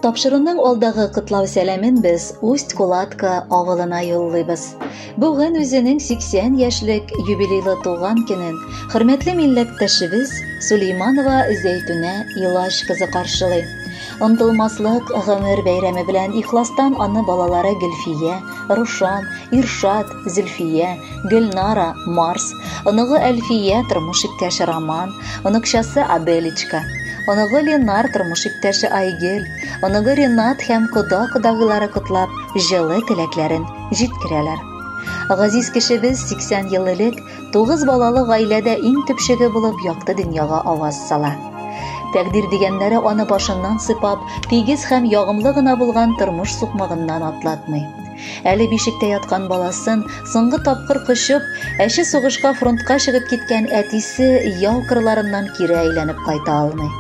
Тапшыруның алдагы котлау сәламен без Усть-Кулатка авылына юллыйбыз. Бүген үзенең 80 яшьлек юбилейлы туган көнен хөрмәтле милләттәшебез Сулейманова Зәйтүнә Илач кызы каршылый. Онтылмаслык гомер бәйрәме белән ихластан аны балалары Гөлфия, Рушан, Иршат, Зөлфия, Гөлнара, Марс, оныгы Әлфия, тормыш иптәше Роман, оныкчасы Аделечка, оныгы Ленар, тормыш иптәше Айгөл, оныгы Ренат һәм кода-кодагыйлары котлап, җылы теләкләрен җиткерәләр. Газиз кешебез 80 ел элек тугыз балалы гаиләдә иң төпчеге булып якты дөньяга аваз сала. Тәкъдир дигәннәре аны башыннан сыйпап, тигез һәм ягымлы гына булган тормыш сукмагыннан атлатмый. Әле бишектә яткан баласын соңгы тапкыр кочып, әче сугышка фронтка чыгып киткән әтисе яу кырларыннан кире әйләнеп кайта алмый.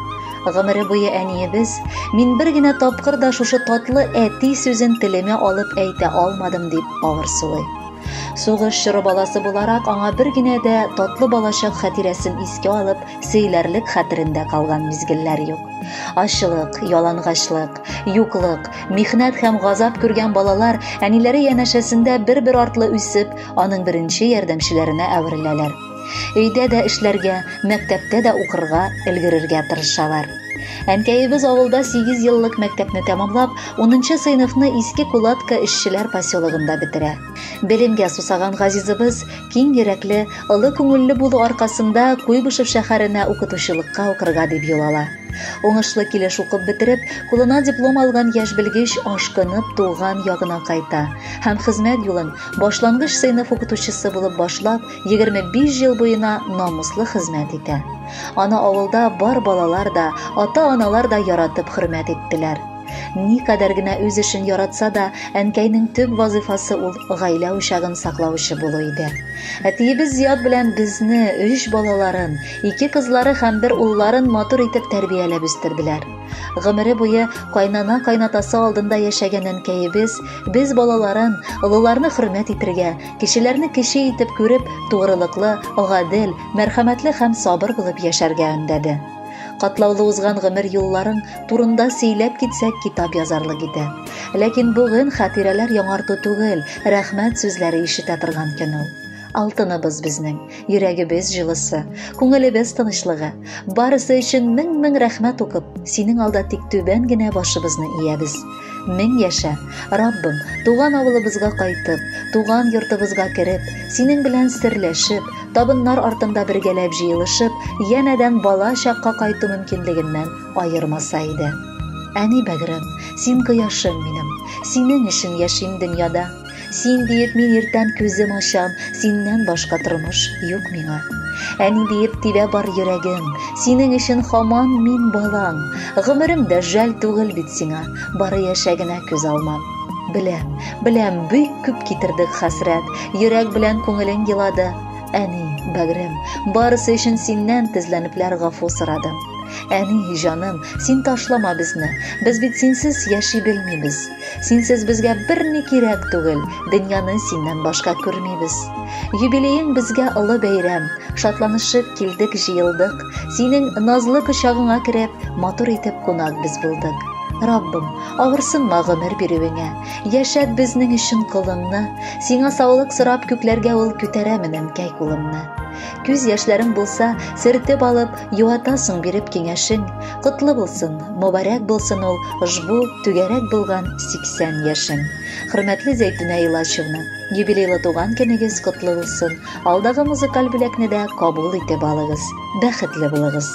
Гомере буе әниебез, мин бер генә тапкыр да шушы татлы әти сүзен телемә алып әйтә алмадым дип авыр сулый. Сугыш чоры баласы буларак аңа бер генә дә татлы балачак хатирәсен искә алып сөйләрлек хәтерендә калган мизгелләр юк. Ачлык, ялангачлык, юклык, михнәт һәм газап күргән балалар әниләре янәшәсендә бер-бер артлы үсеп, аның беренче ярдәмчеләренә әвереләләр. Өйдә дә эшләргә, мәктәптә дә укырга өлгерергә тырышалар. Әнкәебез авылда 8 еллык мәктәпне тәмамлап, 10 сыйныфны Иске Кулатка эшчеләр поселогында бетерә. Белемгә сусаган газизыбыз киң йөрәкле, олы күңелле булу аркасында Куйбышев шәһәренә укытучылыкка укырга дип юл ала. Уңышлы килеш укып бетереп, кулына диплом алган яшь белгеч ашкынып туган ягына кайта һәм хезмәт юлын башлангыч сыйныф укытучысы булып башлап, 25 ел буена намуслы хезмәт итә. Аны авылда бар балалар да, ата-аналар да яратып хөрмәт иттеләр. Никадәр генә үз эшен яратса да, әнкәйнең төп вазыйфасы ул гаилә учагын саклаучы булу иде. Әтиебез Зият белән безне, өч балаларын, ике кызлары һәм бер улларын матур итеп тәрбияләп үстерделәр. Гомере буе кайнана-кайнатасы алдында яшәгән әнкәебез без балаларын, олыларны хөрмәт итергә, кечеләрне кече итеп күреп, тугрылыклы, гадел, мәрхәмәтле һәм сабыр булып яшәргә өндәде. Катлаулы узган гомер юлларың турында сөйләп китсәк, китап язарлык иде. Ләкин бүген хатирәләр яңарту түгел, рәхмәт сүзләре ишетә торган көн ул. Алтыныбыз безнең, йөрәгебез җылысы, күңелебез тынычлыгы. Барысы өчен мең-мең рәхмәт укып, синең алда тик түбән генә башыбызны иябез. Мең яшә, Раббым, туган авылыбызга кайтып, туган йортыбызга кереп, синең белән серләшеп, табыннар артында бергәләп җыелышып, янәдән бала чакка кайту мөмкинлегеннән аермаса иде. Әни бәгърем, син кояшым минем, синең өчен яшим дөньяда. Син диеп мин иртән күзем ачам, синнән башка тормыш юк миңа. Әни диеп тибә бар йөрәгем, синең өчен хаман мин балаң. Гомерем дә жәл түгел бит сиңа, бары яшә генә күз алмам. Беләм, беләм, бик күп китердек хәсрәт, йөрәк белән күңелең елады. Әни, бәгърем, барысы өчен синнән тезләнепләр гафу сорадым. Әни, җаным, син ташлама безне, без бит синсез яши белмибез. Синсез безгә берни кирәк түгел, дөньяны синнән башка күрмибез. Юбилеең безгә олы бәйрәм, шатланышып килдек, җыелдык. Синең назлы кочагыңа кереп, матур итеп кунак без булдык. Раббым, авырсынма гомер бирүеңә, яшәт безнең өчен колыңны, сиңа саулык сорап күкләргә ул күтәрәмен әнкәй кулымны. Күз яшьләрең булса, сертеп алып, юатасың биреп киңәшең. Котлы булсын, мобарәк булсын ул ошбу түгәрәк булган 80 яшең. Хөрмәтле Зәйтүнә Илачевна, юбилейлы туган көнегез котлы булсын. Алдагы музыкаль бүләкне дә кабул итеп алыгыз. Бәхетле булыгыз.